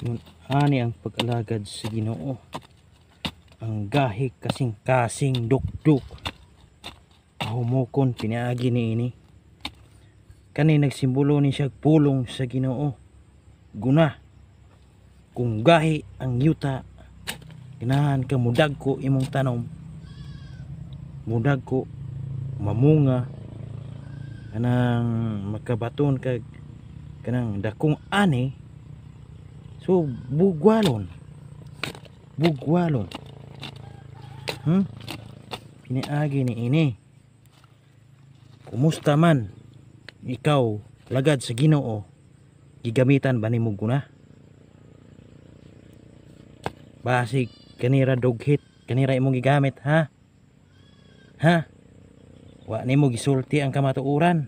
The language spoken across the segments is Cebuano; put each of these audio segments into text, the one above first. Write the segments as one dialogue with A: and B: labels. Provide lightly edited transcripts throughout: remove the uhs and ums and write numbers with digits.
A: Yun ani ang pag-alagad sa Ginoo. Ang gahi kasing-kasing dukduk. Ahumokon pinaagi niini. Kani nagsimbolo ni siya pulong sa Ginoo. Guna kung gahi ang yuta, ganahan ka mudagko imong tanom, mudagko mamunga, kanang makabaton kag kanang dakong ani. So bugwalon, bugwalon. Pinaagi ni ini. Kumusta man ikaw lagad sa Ginoo, gigamitan ba nimo guna? Basig kanira dughit, kanira imong gigamit, ha? Ha? Wa nimo gisulti ang kamatuoran.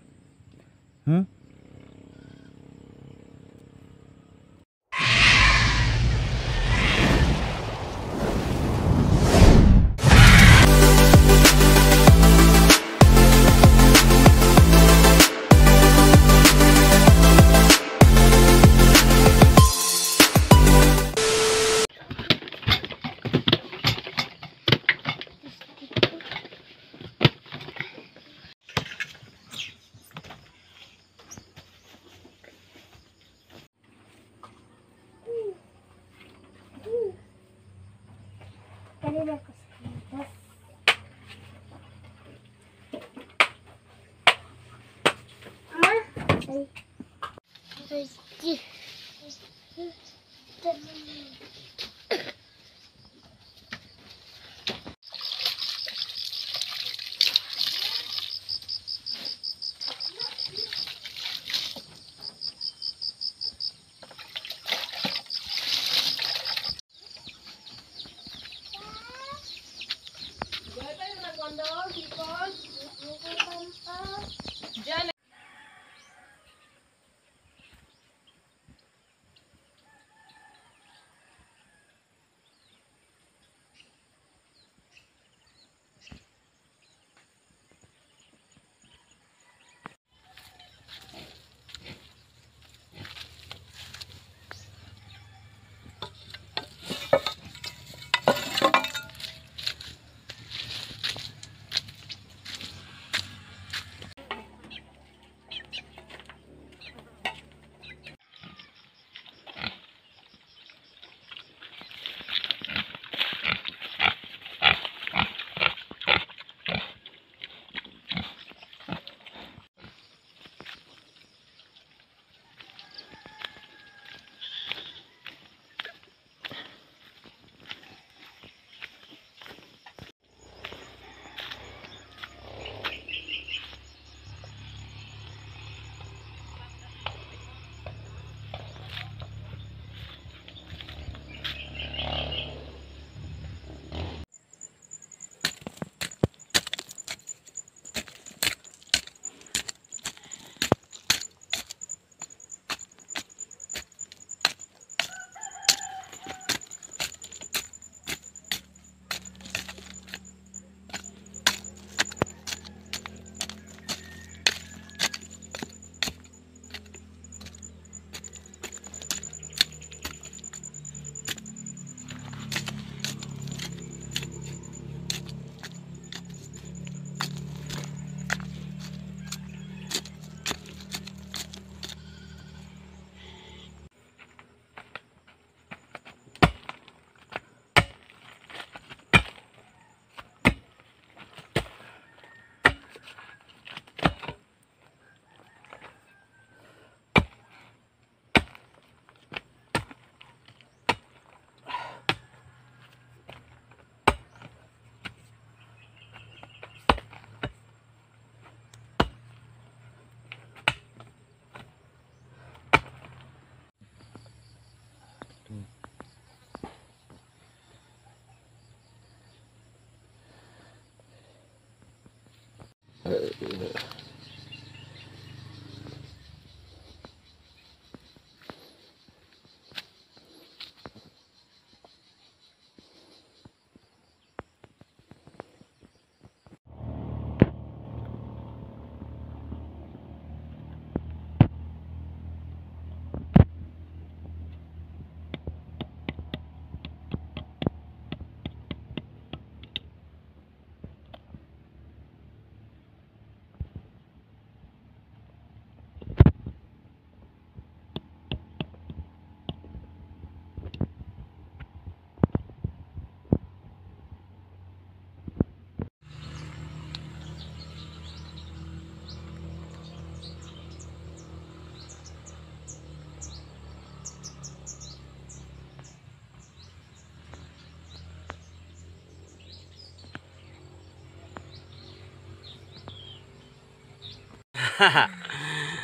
B: Kanina ko sa Ma? Ay. Ay.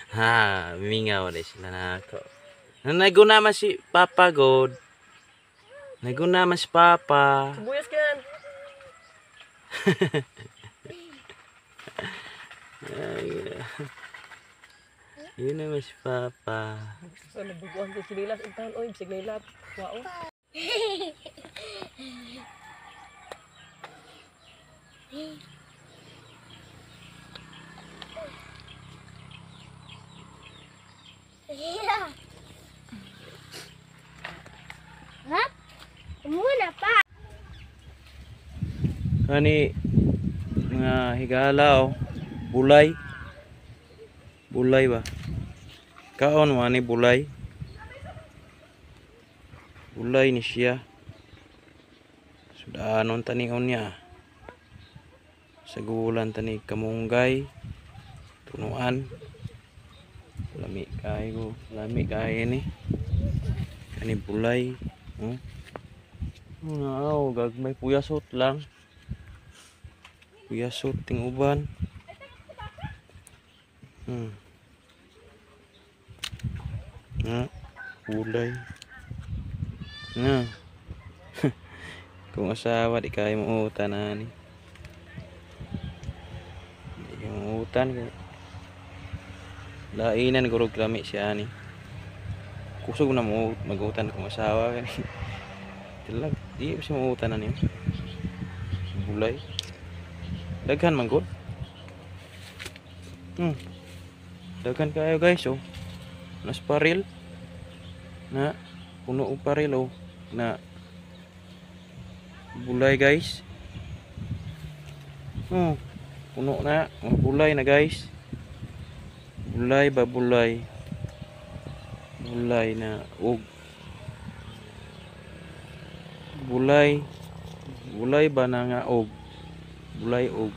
A: Ha, mingaw na sila na ako. Naguna man si Papa God. Naguna man si Papa.
C: Sibuyas kan.
A: Yun naman si Papa.
C: Sa nabuguan sa sinilas intahan oy, bisag nailap. Wao.
B: Ha? Muna pa.
A: Kani mga higala oh. Bulay. Bulay ba? Kaon mo ani bulay. Bulay ni siya. Sudanon tanion niya. Sa gulan tani kamunggay. Tunuan. Lami kayo. Lami kayo ni. Kani bulay. Oh. Ano, gagmay puyasot lang. Puyasot ting uban. Na, bulay. Na. Kung asawa di kayo mo utan ani. Di kayo mo utan kay. Lainan gurog lami siya ani. Kusog na mo magutan kung asawa kani. Tilag, di pa siya mautan ani. Bulay. Daghan man gud. Daghan kayo guys oh. Nas paril. Na puno og paril oh. Na bulay guys. Oh, puno na, mga bulay na guys. Bulay ba bulay. Bulay na og bulay. Bulay ba na nga og bulay og